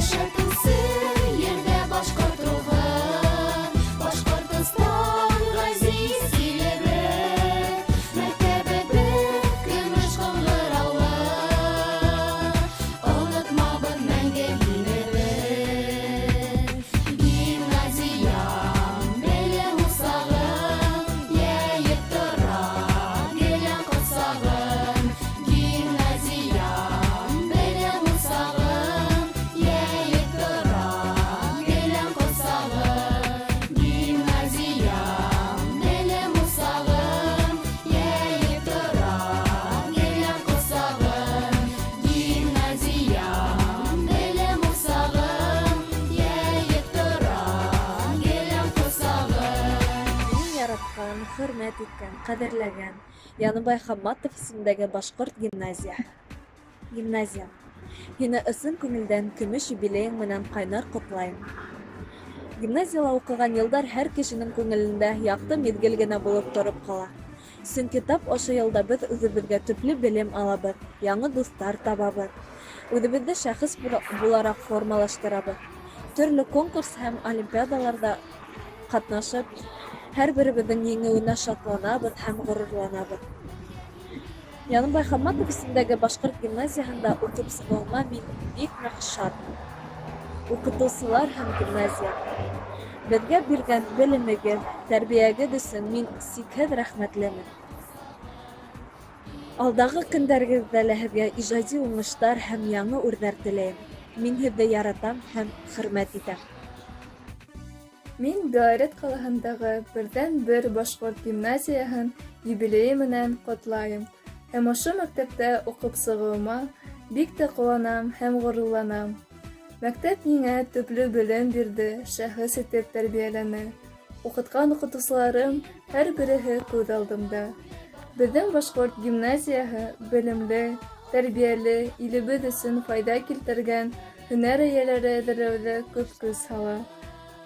Йәшәтеүсе ерҙә башҡорт рухын, Башҡортостан — ғәзиз илебеҙ, мәктәбебеҙ көмөш ҡыңғыраулы, онотмабыҙ мәңге һине беҙ. Гимназиям, белем усағың, йәйеп тора гелән ҡосағын. Гимназиям, белем усағың, йәйеп тора гелән ҡосағын. Гимназиям, белем усағың, йәйеп тора гелән ҡосағын. Гимназиям, белем усағың, йәйеп тора гелән ҡосағын. Минең яратҡан, хөрмәт иткән, ҡәҙерләгән Яныбай Хамматов исемендәге башҡорт гимназияһы. Гимназиям, һине ысын күңелдән көмөш юбилейың менән ҡайнар ҡотлайым. Гимназияла уҡыған йылдар һәр кешенең күңелендә яҡты миҙгел генә булып тороп ҡала. Сөнки тап ошо йылда беҙ үҙебеҙгә төплө белем алабыҙ, яңы дуҫтар табабыҙ, үҙебеҙҙе шәхес булараҡ формалаштырабыҙ. Төрлө конкурс һәм олимпиадаларҙа ҡатнашып, һәр беребеҙҙең еңеүенә шатланабыҙ һәм ғорурланабыҙ. Яныбай Хамматов исемендәге башҡорт гимназияһында уҡып сығыуыма мин бик ныҡ шатмын. Уҡытыусылар һәм гимназия, беҙгә биргән белемегеҙ, тәрбиәгеҙ өсөн мин сикһеҙ рәхмәтлемен. Алдағы көндәрегеҙҙә лә һеҙгә ижади уңыштар һәм яңы үрҙәр теләйем. Мин һеҙҙе яратам һәм хөрмәт итәм. Мин Белорет ҡалаһындағы берҙән-бер башҡорт гимназияһын юбилейы менән ҡотлайым һәм ошо мәктәптә уҡып сығыуыма бик тә ҡыуанам һәм ғорурланам. Мәктәп миңә төплө белем бирҙе, шәхес итеп тәрбиәләне. Уҡытҡан уҡытыусыларым һәр береһе күҙ алдымда. Беҙҙең башҡорт гимназияһы белемле, тәрбиәле, илебеҙ өсөн файҙа килтергән һөнәр эйәләре әҙерләүҙә күп көс һала.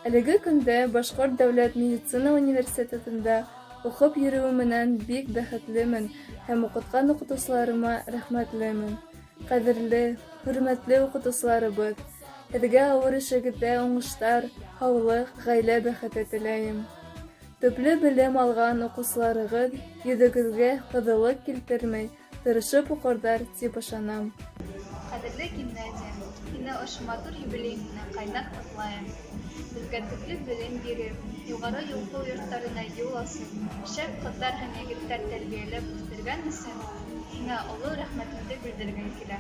Әлеге көндә Башҡорт дәүләт медицина университетында уҡып йөрөүем менән бик бәхетлемен һәм уҡытҡан уҡытыусыларыма рәхмәтлемен. Ҡәҙерле, хөрмәтле уҡытыусыларыбыҙ, һеҙгә ауыр эшегеҙҙә уңыштар, һаулыҡ, ғаилә бәхете теләйем. Төплө белем алған уҡыусыларығыҙ йөҙөгөҙгә ҡыҙыллыҡ килтермәй, тырышып уҡырҙар тип ышанам. Ҡәҙерле гимназиям, һине ошо матур юбилейың менән ҡайнар ҡотлайым. Беҙгә төплө белем биреп, юғары уҡыу йорттарына юл асып, шәп ҡыҙҙар һәм егеттәр тәрбиәләп үҫтергән өсөн һиңә оло рәхмәтемде белдергем килә.